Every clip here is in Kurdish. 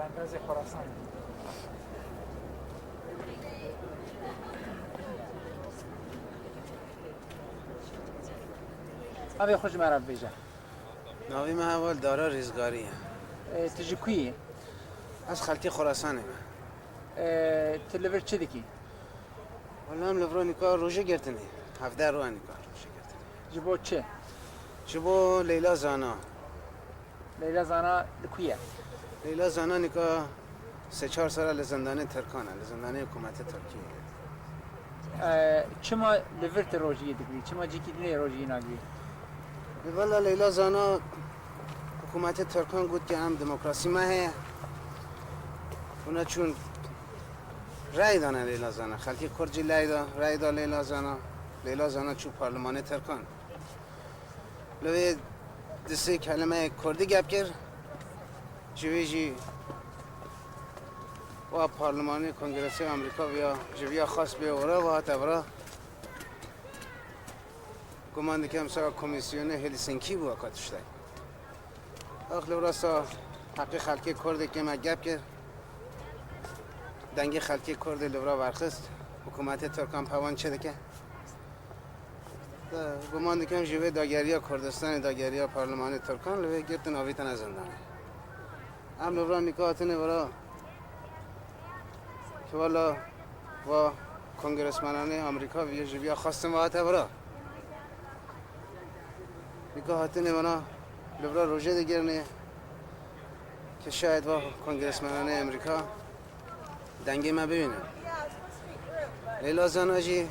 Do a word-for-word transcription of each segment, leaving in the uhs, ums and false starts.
Merkezê Xorasanê. Navê xwe ji me re bibêje. Navê me heval Dara Rêzgarî ye. E, tu ji ku yî? Ez xelkê Xorasanê me. E, tu li vir çi dikî? Wela em li vir nîka rojê girtinê. Hevdeh roj nîka rojê girtinê. Ji bo çi? Ji bo Leyla Zana. Leyla Zana li ku ye? Leyla Zana nîka sê çar sal e li zindanê Tirkan e, li zindanê hikûmetê Tirkiyê ye. E, çima li vir tu rojiyê digirî? Çima cîkî dinê rojiyê nagirî? Li vela Leyla Zana hikûmetê Tirkan got ke em demokrasî me heye. Buna çûn rey dane Leyla Zana. Xelkê Kurd jî ley da, rey da Leyla Zana. Leyla Zana çû parlemanê Tirkan. Li wê di sê kelimeyê kurdî gep kir. Ji wê jî wa parlemanê Kongresê Amerîka viya, ji viya xwest bê ora ve hate vira. Guman dikim sera komîsyonê Helsinkî bû eka tiştek. Ax li vira sa heqê xelkê Kurdê kê me gep kir. Dengê xelkê Kurdê li vira verxist. Hikûmetê Tirkan pewan çi dike? Te, guman dikim ji vê dageriya Kurdistanê, dageriya parlemanê Tirkan li vê girtin avîtine zindanê. Em li vir nîka hatine vira ki wela va kongresmenanê Amerîka vî ji viya xwestin ve hate vira. Nîka hatine vana li vira rojê digirinê ki şayet va kongresmenanê Amerîka dengê me bibînin. Leyla Zana jî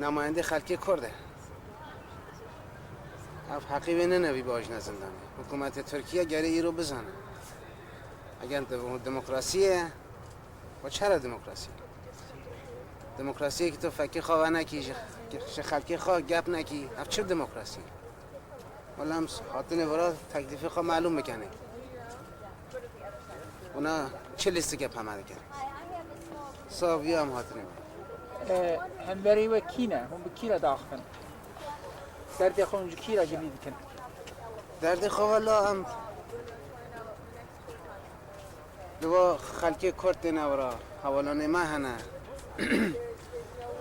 namayendê xelkê Kurd e. Ev heqî wê nene vî bajine zindanê. Hikûmetê Tirkiye gerê îro bizane. Eger de-, demokrasî ye, we çere demokrasî? Demokrasiyê ki tu fekê xwe venekî, ji, ji xelkê xwe gep nekî, ev çi demokrasî? Wela em hatine vira teklîfê xwe melûm bikenê. Wina çi lîstikê peme dikin? Saviya em hatine vira. E, hemberî we kî ne? Hûn bi kî re diaxivin? Derdê xwe hûn ji kî re gilî dikin? Derdê xwe wela em li va xelkê Kurd têne vira, hevalanê me hene.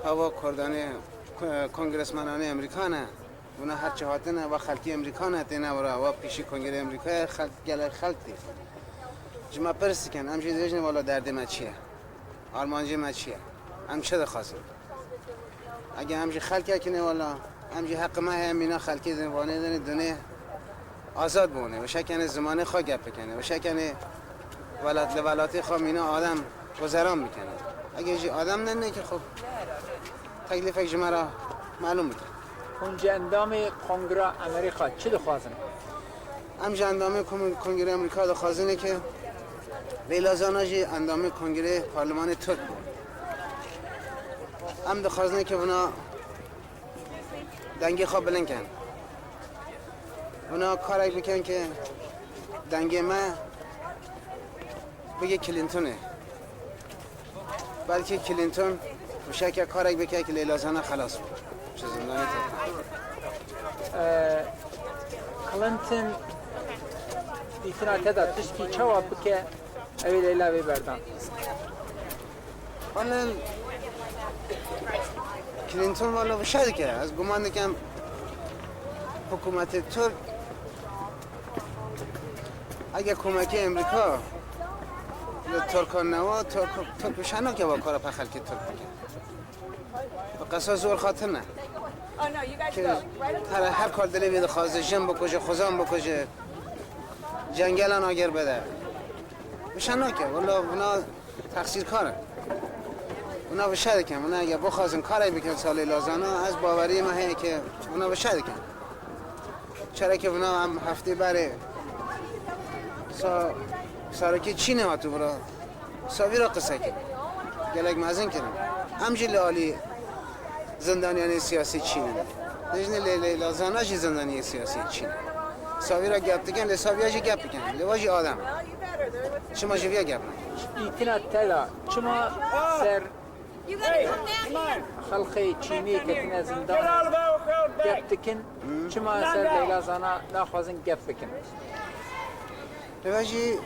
Hava Kurdanê, ko-, kongresmenanê Amerîka ne. Bûne her çi hatine, va xelkê Amerîka ne têne vira, va pîşî kongrê Amerîkayê xelk, gelek xelk tê. Ji me pirs dikin, em jî dibêjin wela derdê me çi ye? Armancê me çi ye? Em çi dixwazin? Eger em jî xelkek in ê wela, em jî heqê me heye mîna xelkê din, vanê din ê dinê azad bûnê, wişekenê zimanê xwe gep bikenê, wişekenê welat, li welatê xwe mîna adem guzeran bikenê. Eger jî adem nenê ki xwe teklîfek ji me re melûm bike. Hûn ji endamê Kongra Amerîka çi dixwazin? Em ji endamê Kom-, Kongrê Amerîka dixwazin ke Leyla Zana jî endamê Kongrê Parlemanê Tirk bû. Em dixwazin ke buna dengê xwe bilind ken. Buna karek bikin ke dengê me bige Clintonê. Belkî Clinton wişeke karek bike ki Leyla Zana xelas bû. Ji zindanê têke. Ee, Clinton dîtina te de tiştkî çawa bike, ew ê Leyla wê berdan? Anen Clinton wala wişe dike. Ez guman dikim hikûmetê Tirk Eger komekê Amerîka li Tirkan newa, Tirk, Tirk wişe nake wa kara pe xelkê Tirk bike. Bi qesa zor xatir ne. Ki her, her kar dilê wî dixwaze, jin bikuje, xwezan bikuje, cengelan agir bide. Wişe nake. Wala vina Teqsîrkar in. Wina wişe dikin. Wina eger bixwazin karek bikin salê lazana, ez baweriyê me heye ke wina wişe dikin. Çereke wina em heftê berê sa-, serokê Çînê hatû vira. Savî ra qise kirin. Gelek mezin kirin. Em jî li alî Zindaniyanê siyasî çînin. Dijnê lê, lê lazana jî zindaniyê siyasî çînin. Savî ra gep dikin, lê saviya jî gep bikin. Lê wa jî adam. Çima ji viya gep nakin? Îtina te de çima ser xelqê çînî ketine zindan gep dikin? Çima ser Leyla Zana naxwazin gep bikin? Lê wa jî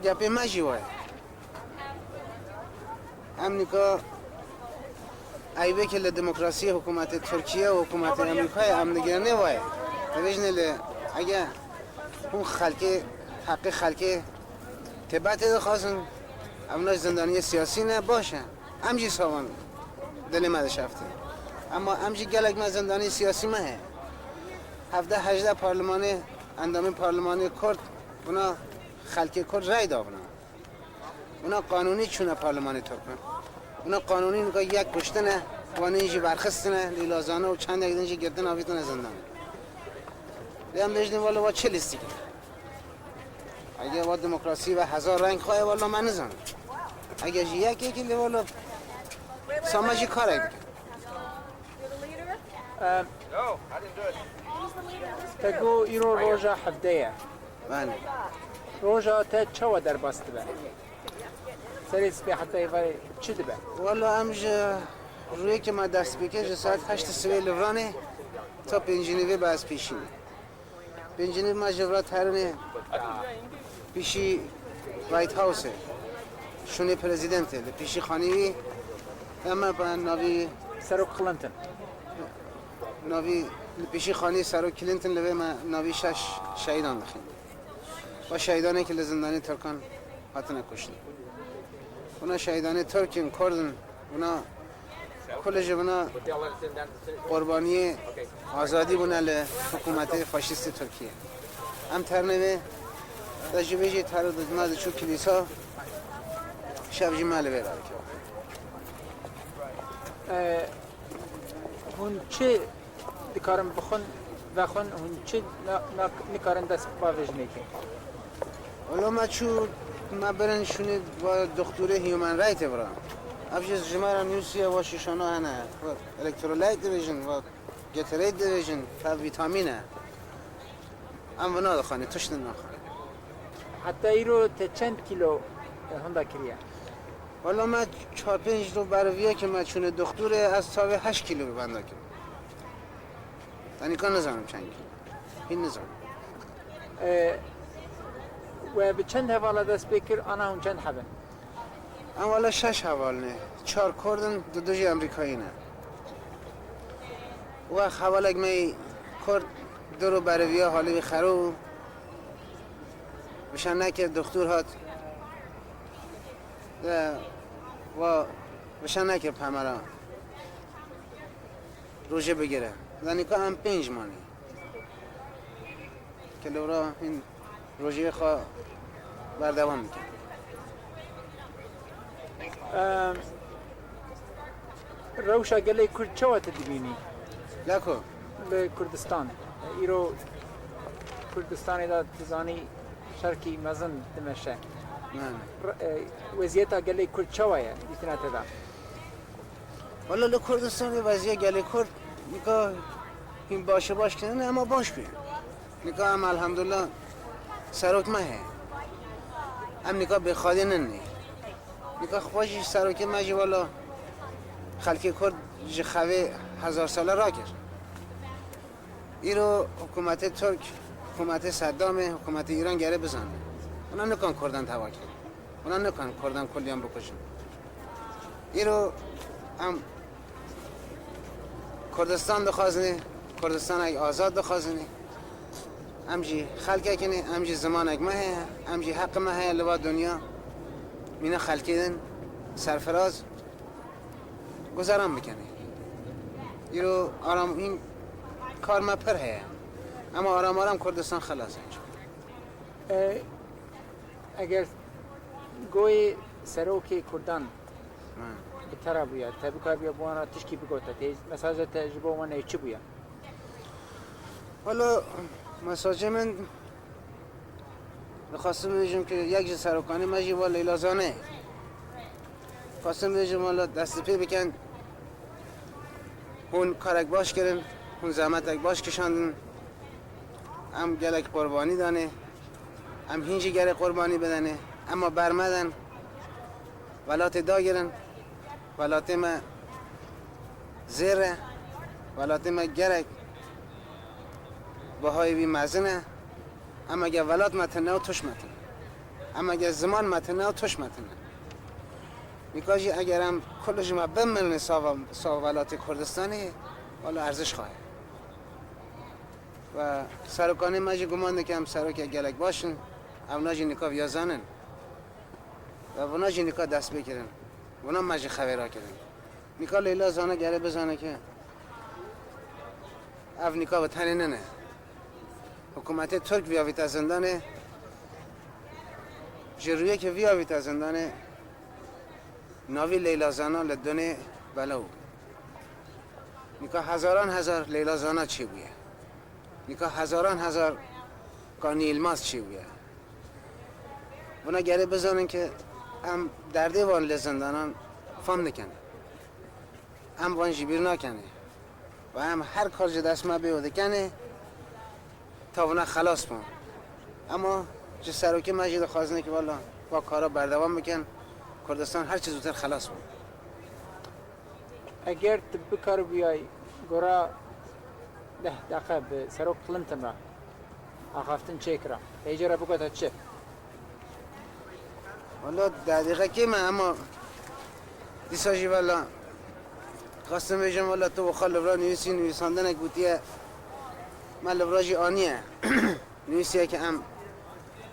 Cepê me jî waye. Em nika eybekê li demokrasiyê hikûmetê Tirkiye û hikûmetê Amerîkayê em digirine waye. Dibêjine lê ege hûn xelkê, heqê xelkê têbetê dixwazin, evna ji zindaniyê siyasî ne, baş e. Em jî savan dilê me dişeftin. Ema em jî gelek me zindanî siyasî me heye. Hevdeh hejdeh parlemanê, endamên parlemanê Kurd buna xelkê Kurd rey dabûna. Buna qanûnî çûne parlemanê Tirkan. Buna qanûnî nika yek kuştine, wanên jî berxistine, lîlazane û çendek din jî girtin avîtine zindanê. Lê em bêjin wele wa çi lîstik e? Eger wa demokrasî ve hezar reng xwe ye, wela me nizanim. Eger jî yekekî lê wela same jî karek dike. Em, Te got îro roja hevdeh ye. Belê. Roja te çawa derbas dibe? Serê sibê heta êvarê çi dibe? Wela em ji rûyê ke me dest pê kir, ji saet heşt sibê li viranê ta pêncî nîvê be ez pêşî me. Pêncî nîv me ji vira terînê pêşî White House, şûnê prezidentê, li pêşî xanî wî em me navî Serok Clinton. Navî li pêşî xanî Serok Clinton li vê me navî şeş şehîdan dixîn. Ve şehîdanê ke li zindanê Tirkan hatine kuştin. Buna şehîdanê Tirk in, Kurd in, buna kul ji buna qurbaniyê azadî bûne li hikûmetê faşîstê Tirkiye. Em ternê vê, te ji vê jî tero didina diçû kilîsa, şev jî me li vê radikeve. Hûn çi dikarin bixwin, vexwin, hûn çi na-, na-, nikarin dest bavêjinê kin? Wela me çû, me birin şûnê va doktorê Human Rights e vira. Ev jî ji me re nûsiye va şişana hene. Va elektrolyte dibêjin, va Gatorade dibêjin, ev vîtamîn e. Em vina dixwin, tişt naxwin. Heta îro te çend kîlo, e, hinda kiriye? Wela me çar pênc roj beriviye ke me çûne doktorê, ez çavê heşt kîlo benda kim. Tenîka nizanim çend kîlo. Hîn nizanim. E, we bi çend hevala dest pê kir, ana hûn çend heb in? Em wele şeş heval ne. Çar Kurd in, du du jî Amerîkayî ne. Wext hevalek me yî Kurd du roj beriviya halê wî xero bû. Bi şe nekir, doktor hat. De, wa bi şe nekir pemera. Rojê bigire. Zanîka em pênc manî. Ke lewra hîn rojê xwe berdewam bikin. Em, rewşa gelê Kurd çawa tu dibînî? Leko. Li Kurdistan. Îro Kurdistanê de tu zanî şerkî mezin dimeşe. Re-, e, weziyeta gelê Kurd çawa ye dîtina te de? Wele li Kurdistanê weziya gelê Kurd nika hîn başe baş kirine, ema baş bûye. Nika em elhamdulillah serok me heye. Em nika bêxadê ninê. Nika xwe jî serokê me jî wela xelkê Kurd ji xevê hezar sale rakir. Îro hikûmetê Tirk, hikûmetê Seddamê, hikûmetê Îran gere bizane. Hûna nikan Kurdan teva kirin. Hûna nikan Kurdan Kurdiyan bikujin. Îro em Kurdistan dixwazin, Kurdistanek azad dixwazin. Em jî xelkek in, em jî zimanek me heye, em jî heq me heye li va dinya mîna xelkê din serfiraz guzeran bikin. Îro aram hîn kar me pir heye. Ema aram aram Kurdistan xilas e. E, eger goyê serokê Kurdan bi te re bûya, te bikariya bi wan re tişkî bigota, tê mesaja te ji bo wan çi bûya? Wela mesajê min dixwastim bêjim ku yek ji serokanê me jî wa Leyla Zane. Dixwastim bêjim wela destî pê bikin. Hûn karek baş kirin, hûn zehmetek baş kişandin. Em gelek qurbanî danê. Em hîn jî gerê qurbanî bidenê. Ema bermedin. Welatê dagirin. Welatê me zêr e. Welatê me gerek bihayê wî mezin e. Em ege welat me tune û tişt me tune. Em eger ziman me tune û tuş me tune. Nîka jî eger em kul ji me bimirin sava, sava welatê Kurdistanê, wala erziş xwaye. Ve serokanê me jî guman dikim serokê gelek baş in. Ewna jî nîka viya zanin. Ve vuna jî nîka dest pê kirin. Vuna me jî xevêra kirin. Nîka Leyla Zana gere bizane ke ev nîka bi tenê nene. Hikûmetê Tirk vîya vîte zindanê, ji rûyekê vîya vîte zindanê, navî Leyla Zana li dunê belaw bû. Nîka hezaran hezar Leyla Zana çêbûye. Nîka hezaran hezar Kanî Yilmaz çêbûye. Vuna gere bizanin ke em derdê wan li zindanan fam nikene. Em van ji bîr nakenê. Ve em her kar ji dest me bê û dikenê, ta vuna xelas bin. Ema ji serokê me jî dixwazin ki wala va kara berdewam bikin, Kurdistan her çi zûtir xelas bin. Eger tu bikaribûyay gora deh deqe bi Serok Clinton re axaftin çêkira, hêjê re bigota çi? Wala deh deqe kêm e, ema dîsa jî wala xwestim bêjim, wala tu wixa li vira nivîsî, nivîsandinek gotiye, me li vira jî aniye. Nivîsiye ke em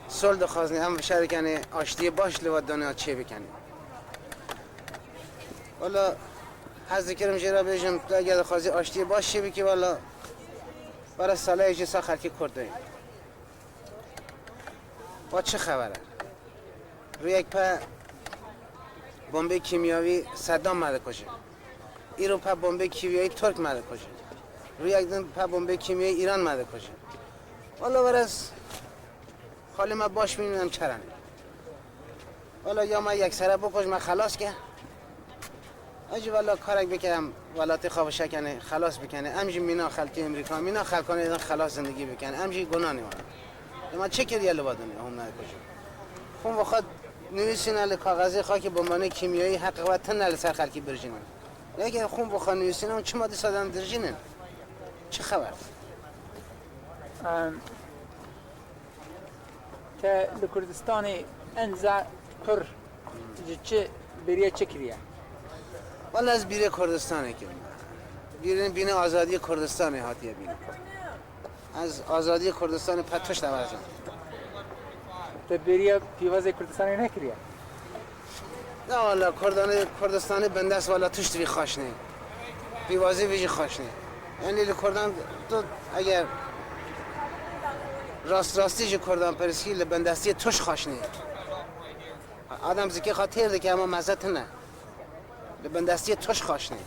sol dixwazin, em şerikene aştiyê baş li va danya çê bikenê. Wala hez dikirim jê re bêjim, tu eger dixwazî aştiyê baş çê bikî, wala were saleyê jî sa xelkê Kurd deyê. Wa çi xeber e? Rûyek pe bombê kîmyawî Seddam me dikuje. Îro pe bombê kîmyawî Tirk me dikuje. Rûyek din pe bombê kîmyawî Îran me dikuje. Wala were ez xalê me baş bînin em çerene. Wala ya me yeksere bikuj me xelas ke. Em jî wela karek bike em welatê xwe bişekene, xelas bikene. Em jî mîna xelkê Amerîka, mîna xelkanê din xelas zindegî bikene. Em jî gunanê wan. Ema çi kiriye li va dinê, hûn me kujin. Xûn bi xwe nivîsîne li kaxezê xakê bombanê kîmyayî heqê xwe tune li ser xelkî birjînin. Lê eger xûn bi xwe nivîsîne, hûn çima dîsa dem dirjînin? Çi xeber? Em, Te li Kurdistanê enza pir ji çi bêriye çi kiriye? Wala ez bîrê Kurdistanê kirim. Bîrê bîne azadiyê Kurdistanê hatiye bîne. Ez azadiyê Kurdistanê pet tişt ewezim. Te bêriye pîvazê Kurdistanê nekiriye? Na wala Kurdanê, Kurdistanê bindest wala tişt vî xaşnê. Pîvazî vî jî xaşnê. Yanî li Kurdan tu eger rast rastî ji Kurdan pirsî li bindestiyê tişt xaşnê. Adam zikê xwe têr dike ama meze tune. Li bindestiyê tişt xaşnê.